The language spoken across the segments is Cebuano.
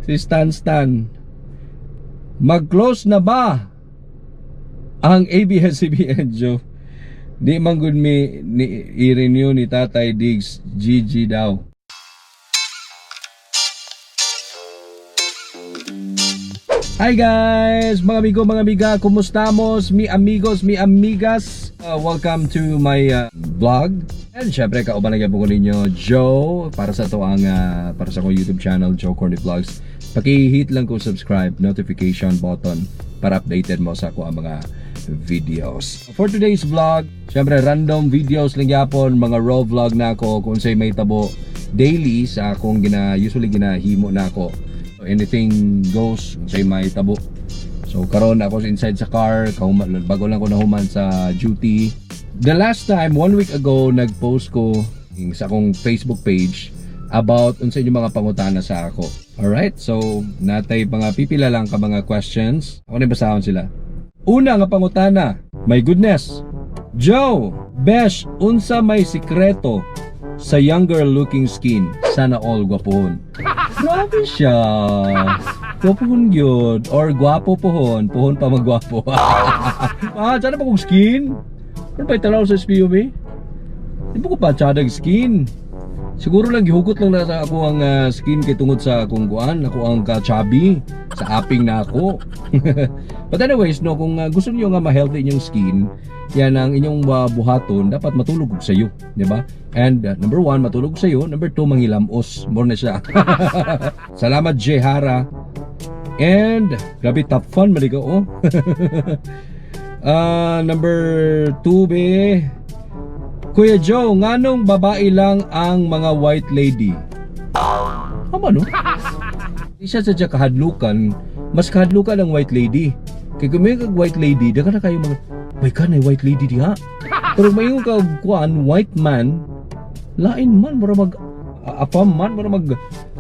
Si Stan Stan. Mag-close na ba ang ABS-CBN, Joe? Di man gud mi ni i-renew ni Tatay Diggs, GG daw. Hi guys, mga amigo, mga amiga, kumustamos, mi amigos, mi amigas? Welcome to my vlog. And syempre, kauban na gyapon ko ninyo, Joe, para sa to ang para sa akong YouTube channel, Joe Corny Vlogs. Paki-hit lang ko subscribe notification button para updated mo sa ako ang mga videos. For today's vlog, syempre random videos lang gyapon, mga raw vlog na ako kung unsay may tabo daily sa akong gina usually ginahimo na ako. Anything goes, unsay may tabo. So karon ako inside sa car, kahuman, bago lang ko nahuman sa duty. The last time, one week ago, nag-post ko sa akong Facebook page about unsa inyong mga pangutana sa ako. Alright, so natay mga pipila lang ka mga questions. Ako na basahon sila. Una nga pangutana, my goodness. Joe, Besh, unsa may sikreto sa younger looking skin? Sana all gwapohon. Grabe siya. Gwapohon gyud or gwapo pohon, pohon pa magwapo. Ah, sana pa kong skin. Ano ba italaw sa SPUB? Di ba ko pa tsadag skin? Siguro lang gihugot lang na sa ako ang skin kay tungod sa akong kuan, ako ang ka-chubby sa aping na ako. But anyways, no, kung gusto niyo nga ma-healthy inyong skin, yan ang inyong buhaton, dapat matulog og sayo, di ba? And number one, matulog og sayo. Number two, mangilamos. More na siya. Salamat, Jehara. And, grabe, top fun, maligo, oh. Number two, be. Kuya Joe, nganong babae lang ang mga white lady? Tama, no? Isa sa siya kahadlukan, mas kahadlukan ang white lady. Kay kung may kag white lady, daghan na kayo mga, may ka na white lady diha. Pero may ka kuan white man, lain man, mura mag afam man, mura mag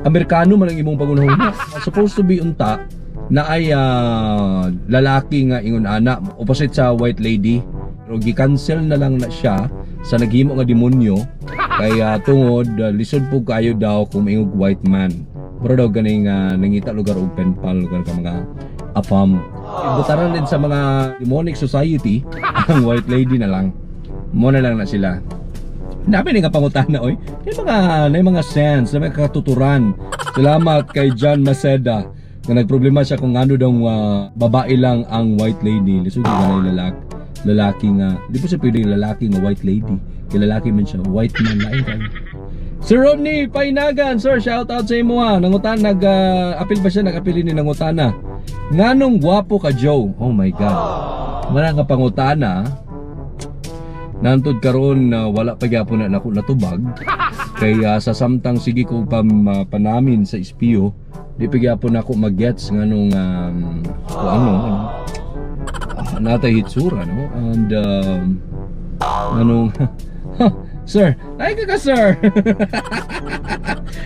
Amerikano man ang imong pangunahuna. Supposed to be unta na ay lalaki nga ingon ana opposite sa white lady. Pero gi-cancel na lang na siya sa naghimo nga demonyo kay tungod lisod po kayo daw kung maingog white man. Pero daw ganing nangita lugar og penpal lugar ka mga afam. Butaran din sa mga demonic society ang white lady na lang. Mo na lang na sila. Dami ni nga pangutana oy. May mga sense, may mga katuturan. Salamat kay John Maceda nga nagproblema siya kung ano daw babae lang ang white lady. Lisod ka na lalaki. Lalaki nga, di po siya pwedeng lalaki nga white lady. Kay lalaki man siya, white man lain kayo. Sir Rodney Painagan, sir, shout out sa imo ha. Nangutan nag apil ba siya nag-apil ni nangutana. Nganong gwapo ka, Joe? Oh my God. Wala nga pangutana. Nantod karon na wala pa gyapon na nako natubag. Kaya sa samtang sige ko pa panamin sa espiyo, di pa gyapon nako magets nganong kung ano, ano natay hitsura, no? And anong sir, ay ka ka sir.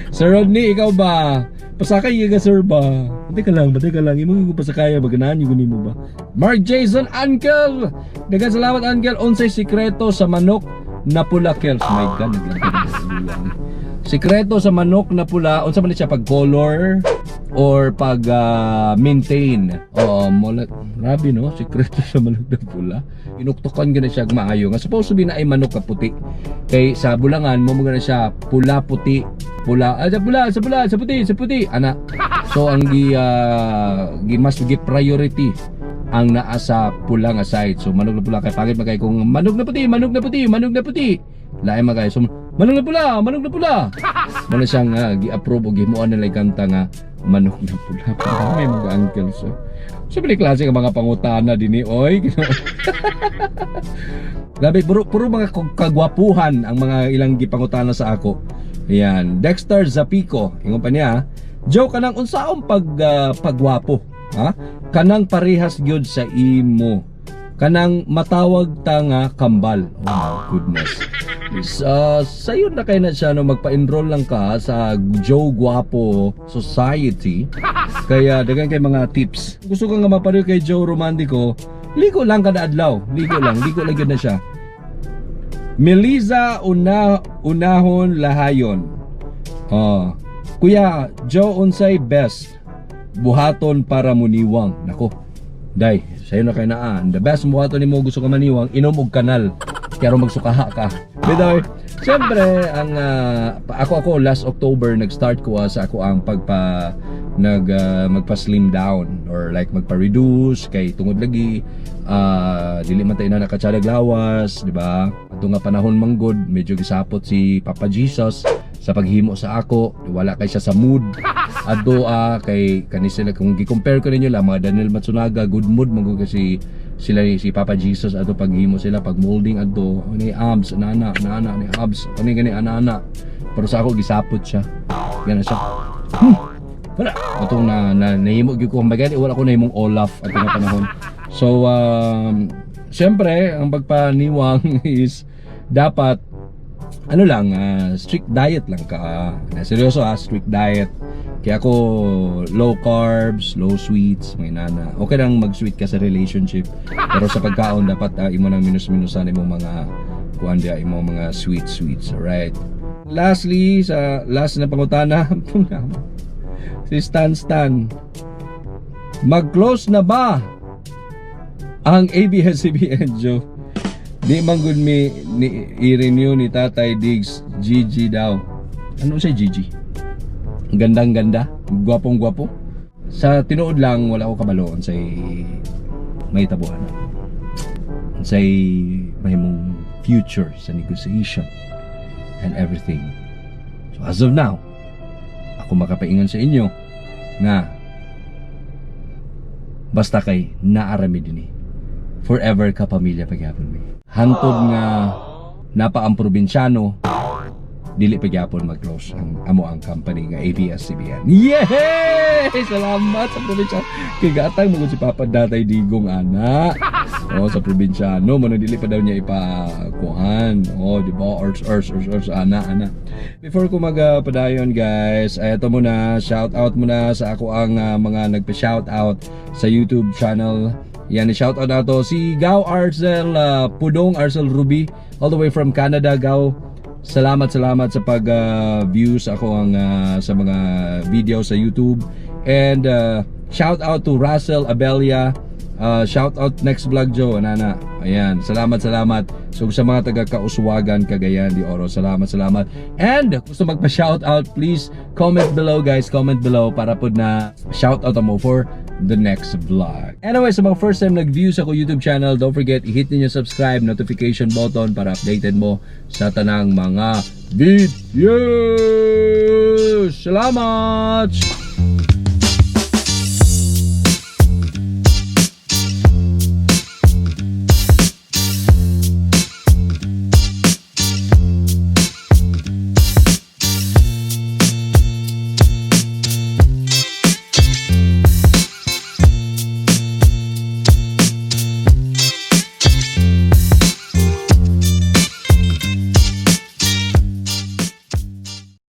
Sir Rodney, ikaw ba? Pasakay ka sir ba? Batay ka lang, batay ka lang. Imo ko pasakay ba ganahan yung nimo ba? Mark Jason Uncle. Daghang salamat, Uncle. Unsay sikreto sa manok na pula, Kels? My God, naglagay na sa luwang. Sikreto sa manok na pula, unsa man ni siya, pag color or pag maintain? Oo, mola, grabe no, sikreto sa manok na pula. Inuktukan gana siya maayo. Nga supposed to be na ay manok ka puti. Kay sa bulangan mo mo gana siya pula puti, pula, ah, sa pula, sa pula, sa puti, sa puti, ana. So ang gi mas gi priority ang naa sa pula nga side. So manok na pula kay pangit man kay kung manok na puti, manok na puti, manok na puti. Lain man kay so manok na pula, manok na pula. Mo na siyang gi-approve o gihimuan nila kanta nga manok na pula. May mga uncle so. So bali klase nga mga pangutana dinhi oy. Grabe, puro, puro mga kagwapuhan ang mga ilang gipangutana sa ako. Ayan, Dexter Zapico, ingon pa niya, Joe, kanang unsaon pag pagwapo, ha? Kanang parehas gyud sa imo. Kanang matawag ta nga kambal. Oh my goodness. Sayon na kay na siya no, magpa-enroll lang ka sa Joe Guapo Society. Kaya daghan kay mga tips. Gusto ka nga mapareho kay Joe Romantico, ligo lang kada adlaw. Ligo lang gyud na siya. Melissa una unahon lahayon. Oh. Kuya Joe, unsay best buhaton para muniwang? Nako. Day, sayo na kay naa. The best buhaton nimo, gusto ka maniwang, inom og kanal. Kaya magsukaha ka. Bidoy, siyempre, ang ako ako last October nag-start ko sa ako ang pagpa nag magpa-slim down or like magpa-reduce kay tungod lagi dili man tayo na nakatsadag lawas, di ba? Ato nga panahon manggod, medyo gisapot si Papa Jesus sa paghimo sa ako, wala kay siya sa mood. Adto kay kani sila, kung gi-compare ko ninyo lang mga Daniel Matsunaga, good mood man gud kasi sila ni si Papa Jesus ato paghimo sila, pag molding adto ni abs nana nana ni abs ani gani ana ana, pero sa ako gisapot siya, yan siya. Wala atong na nahimo gyud ko, kumbaga wala ko nahimong Olaf ato nga panahon. So syempre ang pagpaniwang is dapat ano lang, strict diet lang ka. Na seryoso ah, strict diet. Kaya ako low carbs, low sweets, mga nana. Okay lang mag-sweet ka sa relationship, pero sa pagkaon dapat imo nang minus-minusan imong mga kuan diya, imong mga sweet sweets, alright? Lastly, sa last na pangutana, si Stan Stan. Mag-close na ba ang ABS-CBN, Joe? Di man gud mi ni i-renew ni Tatay Diggs. GG daw. Ano siya GG? Ang gandang ganda, gwapong gwapo. Sa tinuod lang, wala ko kabalo unsay mahitabuan na. Unsay mahimong future sa negotiation and everything. So as of now, ako makapaingon sa inyo nga basta kay naarami dinhi. Forever ka pamilya pagyapon mi. Hantod nga napa ang probinsyano, dili pagyapon mag-close ang amo ang company nga ABS-CBN. Yay! Salamat sa probinsyano. Kay gatang mo si Papa Datay Digong ana. Oh, sa probinsyano mo na dili pa daw niya ipakuhan. Oh, di ba? Ors ors ors ors ana ana. Before ko magpadayon, guys, ay ito muna, shout out muna sa ako ang mga nagpa-shout out sa YouTube channel. Yan, shout out nato si Gao Arcel Pudong Arcel Ruby all the way from Canada. Gao, salamat, salamat sa pag views ako ang sa mga video sa YouTube. And shout out to Russell Abelia. Shout out next vlog, Joe, anana. Ayan, salamat, salamat. So sa mga taga Kauswagan, Cagayan de Oro, salamat, salamat. And gusto magpa-shout out, please comment below, guys, comment below para pud na shout out mo for the next vlog. Anyway, sa mga first time nag-view sa ko YouTube channel, don't forget i-hit niyo subscribe notification button para updated mo sa tanang mga videos. Salamat!